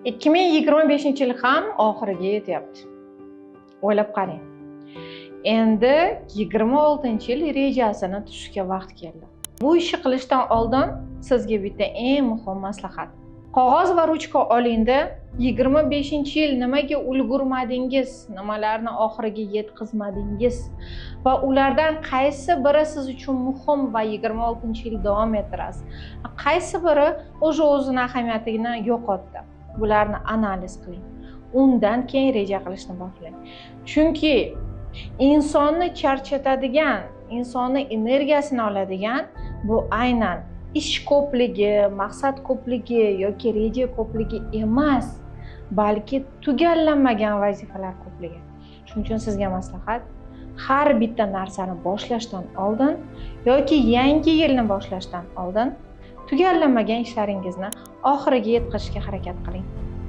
2025 yil ham oxiriga yetyapti. O'ylab qarang, endi 26-yil rejasini tuzishga vaqt keldi. Bu ishni qilishdan oldin sizga bitta eng muhim maslahat: qog'oz va ruchka olingda, 25-yil nimaga ulgurmadingiz, nimalarni oxiriga yetkazmadingiz va ulardan qaysi biri siz uchun muhim va 26-yil davom ettirasiz, qaysi biri уже o'zini ahamiyatini yo'qotdi, bularni analiz qiling. Undan keyin reja qilishni boshlang, chunki insonni charchatadigan, insonni energiyasini oladigan bu aynan ish ko'pligi, maqsad ko'pligi yoki reja ko'pligi emas, balki tugallanmagan vazifalar ko'pligi. Shuning uchun sizga maslahat: har bitta narsani boshlashdan oldin yoki yangi yilni boshlashdan oldin tugallanmagan ishlaringizni oxiriga yetkazishga harakat qiling.